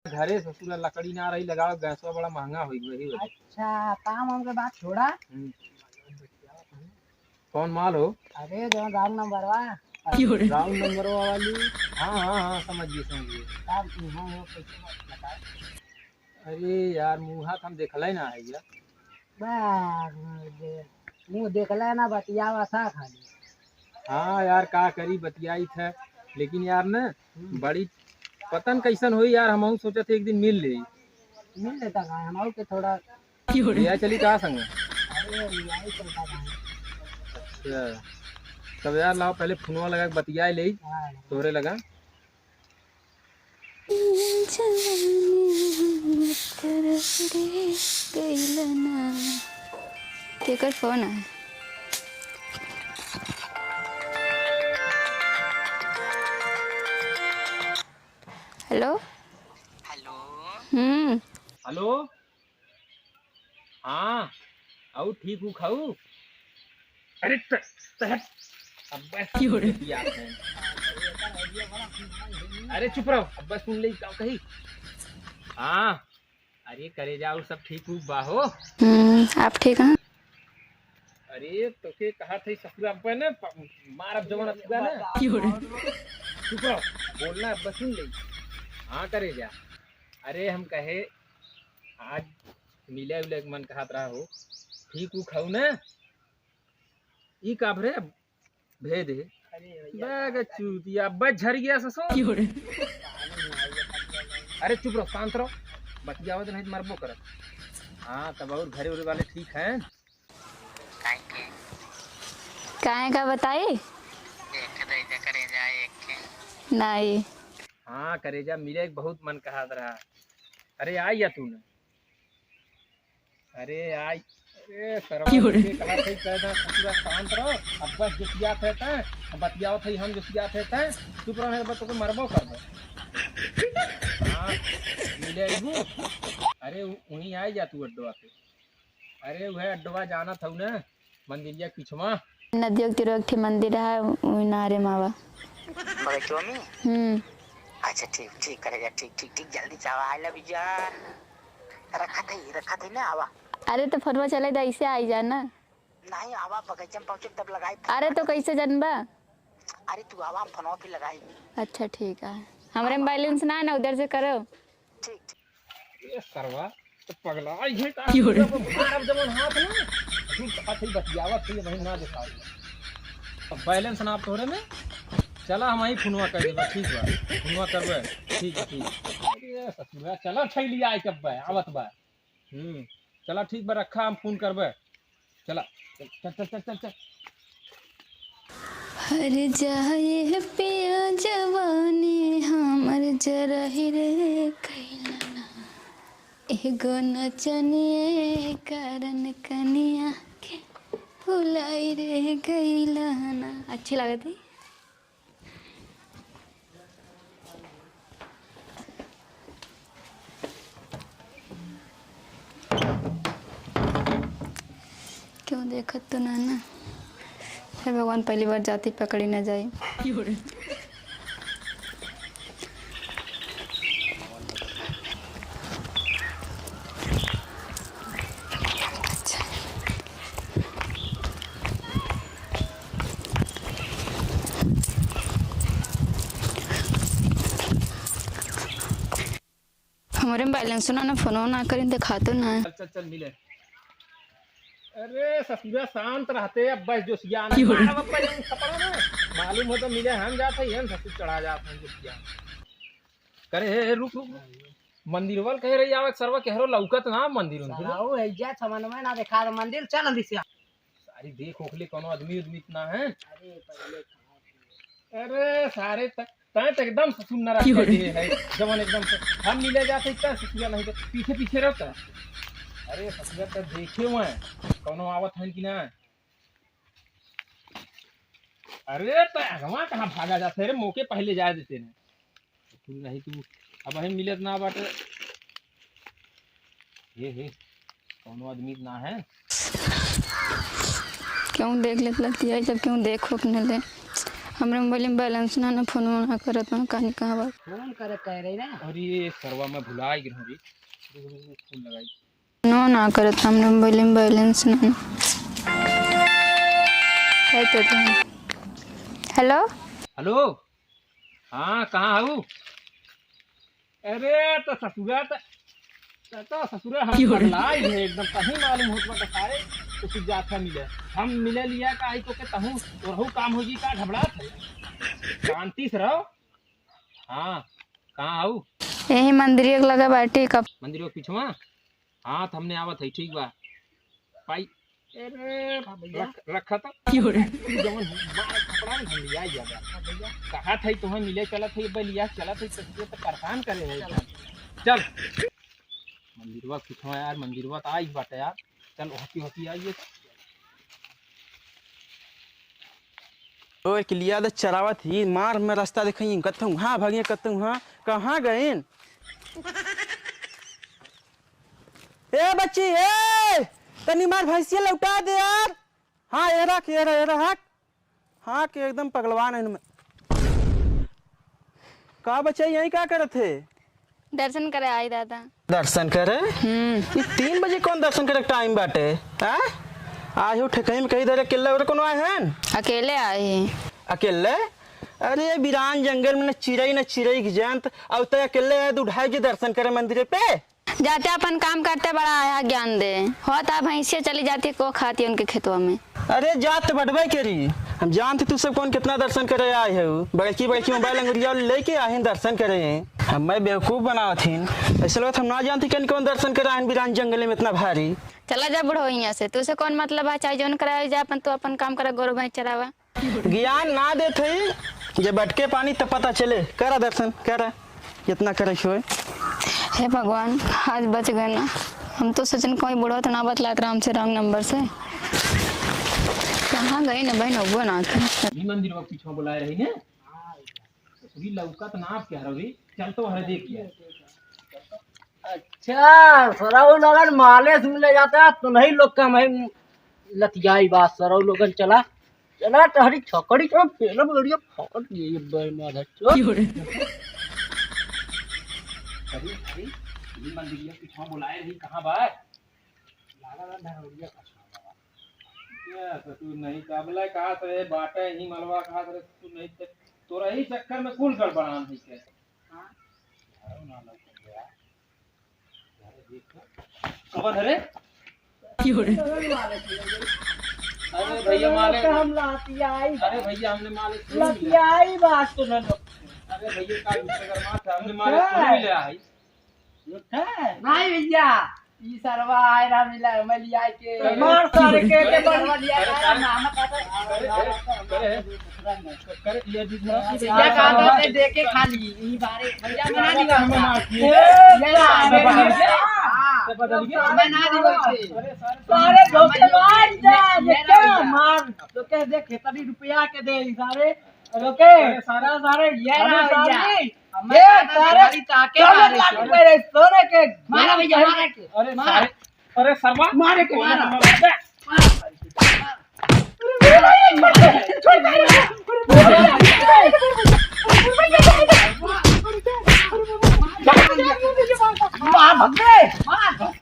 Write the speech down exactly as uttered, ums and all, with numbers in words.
घरे ससुरा लकड़ी ना रही लगावे, गैसवा बड़ा महंगा होई, वही वजह। अच्छा, काम वाम के बात छोड़ा। हम्म। कौन माल हो? अरे, जो wrong number वा। Wrong number वा वाली? हाँ, हाँ, हाँ, समझ गए, समझ गए। काम की हाँ हो, कैसे बात बताओ? अरे यार, मुँहा तो हम देखले ना है यार। बस, मुँह देखले ना, बतियावा सा खाली। हाँ यार, का करी, बतियाई थे, लेकिन यार ना, हम्म। बड़ी पता न कैसन होई यार, हमहू सोचत है एक दिन मिल ले। मिल लेता का, हमहू के थोड़ा लिया चली का संग? अरे, लिया ही चलता का। अच्छा, तब यार लाओ पहले फोनवा लगा के बतिया ले, हाँ। तोहरे लगा। जवानी मत कर रे गइल ना। केकर फोन है? हेलो। हेलो। हम्म। हेलो। हाँ, अउ ठीक हूँ खाऊ। अरे त-, तहत, अब्बे क्यों रे? सुन ले, क्या है? अरे चुप रहो, अब्बे सुन ले, क्या कही? हाँ, अरे करेजा, अउ सब ठीक हूँ बा हो? हम्म, आप ठीक हैं? अरे, तोके कहा थे ससुरा अब्बे ने, प-, मार अब जवन अब्बे ने। क्यों रे? चुप रहो, बोलना अब्बे सुन ले। हाँ करेजा, अरे हम कहे आज मिले उले के मन कहत रहा हो, ठीक ऊ खाऊ ना? ई का भरे भेद है? अरे भैया, बे चूतिया, बस झर गया ससुर। क्यों रे? अरे चुप रहो, शांत रहो, बतियावत नहीं तो मरबो करत। हाँ, तब और घरे उरे वाले ठीक हैं? काहे के? काहे का बताई? देख दे जा करेजा एक के। नहीं। हाँ, करेजा मिले के बहुत मन कहत रहा। अरे, आई या तू ना। अरे, आई। अरे, सरवा क्यों रे? के कहा थे, कह दे, ससुरा शांत रहो। अब बस जोतियात है त, हम बतियावत है, हम जोतियात है त, चुप रहो, नहीं तो तोके मरबो कर दे। हाँ, मिले अइबू। अरे, उ-, उहीं आई जा तू अड्डवा पे। अरे उहे अड्डवा जानत हऊ ना, मंदिरिया के पिछवा। नदिया के तीरवा एक ठे मंदिर है, उही नारे मावा। बगैचवा में? हम्म। अच्छा ठीक, ठीक करेजा, ठीक, ठीक, ठीक, जल्दी से आवा, I love you जान। रखत है, रखत है ना, आवा। अरे तो फोनवा चले दा, ऐसे आई जा ना। नहीं, आवा, बगैचा में पहुँचे तब लगाई। अरे तो कैसे जनबा? अरे तू आवा, हम फोनवा पे लगाई। अच्छा ठीक है, हमरे में balance ना है ना, उधर से करो। ठीक, ठीक। ये सरवा तो पगला ही है का? क्यों रे? अब मारब जवन हाथ ना, तू हाथ ही बतियावत थी, वहीं ना दिखाओ। अब balance ना आप तोहरे में, चला हम ही फोनवा कर देबा, ठीक बा, फोनवा करबे, ठीक है, ठीक। अरे ससुरा, चला छैली आए कब बे, आवत बा। हम्म, चला ठीक बा, रखा, हम फोन करबे। चला, चल, चल, चल, चल, चल, चल। हर जाए पिया जवानी हमर जरहि रे कैलना। एगो नचनिए कारण कनिया के भुलाई रे गइलना। अच्छी लागत है। क्यों देखत तो ना ना। हे भगवान, पहली बार जाती पकड़ी ना जाई। हमरे में balance ना, ना फोनो ना करिन, देखातो ना है। चल, चल, चल, मिले। अरे, ससुरा शांत रहते, अब बस जो सियान है। क्यों रे? मारब अब पहले उन थप्पड़ में। मालूम हो तो मिले, हम जात है, हम ससुर चढ़ा जात हैं, जो सियान। करे, हे, हे, रुक, रुक, रुक। मंदिर वाल कह रही, आवे, सरवा कह रहो, लौकत ना मंदिर उंदिर। चलाओ, है जा, समन में ना देखा दो मंदिर, चल जल्दी से। सारी देख ओखले कोनो आदमी उदमी इतना है। अरे पहले कहाँ थे? अरे सारे त-, तैं तो एकदम से सुन ना रखे दे है, जवन एकदम से हम मिले जाते इतना ससुरा नहीं तो पीछे पीछे रहता। अरे ससुरा तो देखे हुए हैं, कोनो आवत है कि ना? अरे तो अगवा कहाँ भागा जाते रे, मौके पहले जाए देते ना। तू नहीं तू अब है मिलत ना बाटे। हे, हे, कौनो आदमी ना है। क्यों देख लेत लगती है, जब क्यों देखो कि न ले। हमरे मोबाइल में बैलेंस ना, ना फोन ना करत ना, कहानी कहाँ बा? फोन करे कह रही ना। अरे सरवा, मैं भुला गई हूँ रे। रुक, रुक, रुक, फोन लगाई। फोन ना करत, हमरे मोबाइल में बैलेंस ना, ना। है तो तुम। हेलो। हेलो। हाँ, कहाँ हऊ? अरे, तो ससुरा त, त, तो ससुरा हम क्यों रे? पगलाई है एकदम, कहीं मालूम होत बा त सारे तो कुछ जात है मिले। हम मिले लिया का आई तो के तहूँ, तोरहू काम हो जी का घबरात है? शांति से रहो। हाँ, कहाँ हऊ? यही मंदिरिया के लगे बाटी कब। मंदिरिया के पीछवा? हाँ, तो हमने आवत है, ठीक बा। पाई। अरे, का भैया? रख, रखा था। क्यों रे? तू जवन मार कपड़ा में हम लिया ही जाबे। हाँ भैया। कहा था तुम्हें मिले चला था, ये लिया चला था, तो, तो परेशान करे है। चल। चल। मंदिरवा किथवा यार, मंदिरवा तो आई बाटे यार। चल, होती, होती आई है। ओ, एक लिया दे चरावत ही, मार में रास्ता देखाई, कतहूँ हाँ भागिए, कतहूँ हाँ, कहाँ गइन? ए बच्ची, ए, तनी मार भैंसिया लौटा दे यार। हाँ, ए रख, ए रख, ए रख, हाँ। हाँ, के एकदम पगलवान है इनमें। का बच्चा, यहीं का करत है? दर्शन करे आई दादा। दर्शन करे? हम्म। ई तीन बजे कौन दर्शन करे टाइम बाटे? हाँ? आए हो ठेकही में कहीं दरे अकेले और कोनो आए हैं? अकेले आए हैं। अकेले? अरे, बिरान जंगल में न चिरई न चिरई के जंत, अब तो अकेले आए, दू ढाई जे दर्शन करे मंदिर पे। जाते अपन काम करते बड़ा आया ज्ञान दे। होता भैंसिया चली जाती को खाती उनके खेतवा में। अरे जात बटबे करी, हम जानते तू सब कौन कितना दर्शन करे आए हो। बड़की बड़की मोबाइल अंगुरिया लेके आए हैं दर्शन करे। हम मैं बेवकूफ बनावत हिन, ऐसे लगत हम ना जानते कौन कौन दर्शन करे आए हैं बिरान जंगल में इतना भारी। चला जा बुढ़ो यहाँ से, तू से कौन मतलब है, चाहे जौन करावे जा अपन, तू अपन काम करा, गोरू भैंस चरावा। ज्ञान ना देत हई, जब अटके पानी तब पता चले। करा दर्शन, करा, जितना करे के होए। हे भगवान, आज बच गए ना। हम तो सोचन कोई बुढ़वा तो ना बतलात राम से, रॉन्ग नंबर से। कहाँ गई ना बहन, उगो ना थे। ई मंदिर में पीछे बुलाए रही ने। ससुरी लौकत ना आप क्या रही? चल तो हरे देख लिया। अच्छा, सरऊ लोगन मालिश में ले जाता है, तो नहीं लोग का मैं लतियाई बात, सरऊ लोगन चला, चला टहरी छकड़ी के पेलम गड़िया फाट गई, ये बे माधा चोद। अरे, अरे, ये मंदिरिया पीछा बुलाए रही, कहाँ बा? लागा ना धरौड़िया का छावा। ये ससुर नहीं, तबले कहा से बाटे ही मलवा कहा से तू नहीं ते, तोरा ही चक्कर में कुल गड़बड़ान है के। हाँ? कौन है रे? अरे भैया मालिक। हम लतियाई। अरे भैया हमने मालिक सुन लिया। लतियाई बात तो न लो। अरे भैया का गुस्सा कर मार, हमने मालिक सुन लिया है। नहीं भैया, ई सरवा आए रहा मिला, मैं लिया के। अरे, मार सारे के, के अरे, मार लिया अरे, यार, अरे, नाम का तो अरे, अरे, अरे, अरे, ये दूसरा ये क्या कहा था, देखे खाली, ई बारे, भैया मना दिवा। ये ला, ये ला, हाँ। मैं ना दिवा। अरे, सारे सारे धोखेबाज जा, ये क्या मार, तो कह दे, कितनी रुपया के दे, ई सारे, ओके, अरे, सारे, सारे, ये अरे, रहा, सारे, भैया। ये सारे, सारे ताके चौदह मारे लाख के। रुपए रहे, सोने के। मारा भैया, मारा के। अरे, मारा। सारे, अरे, सरवा। मारे के, मारा। मारा।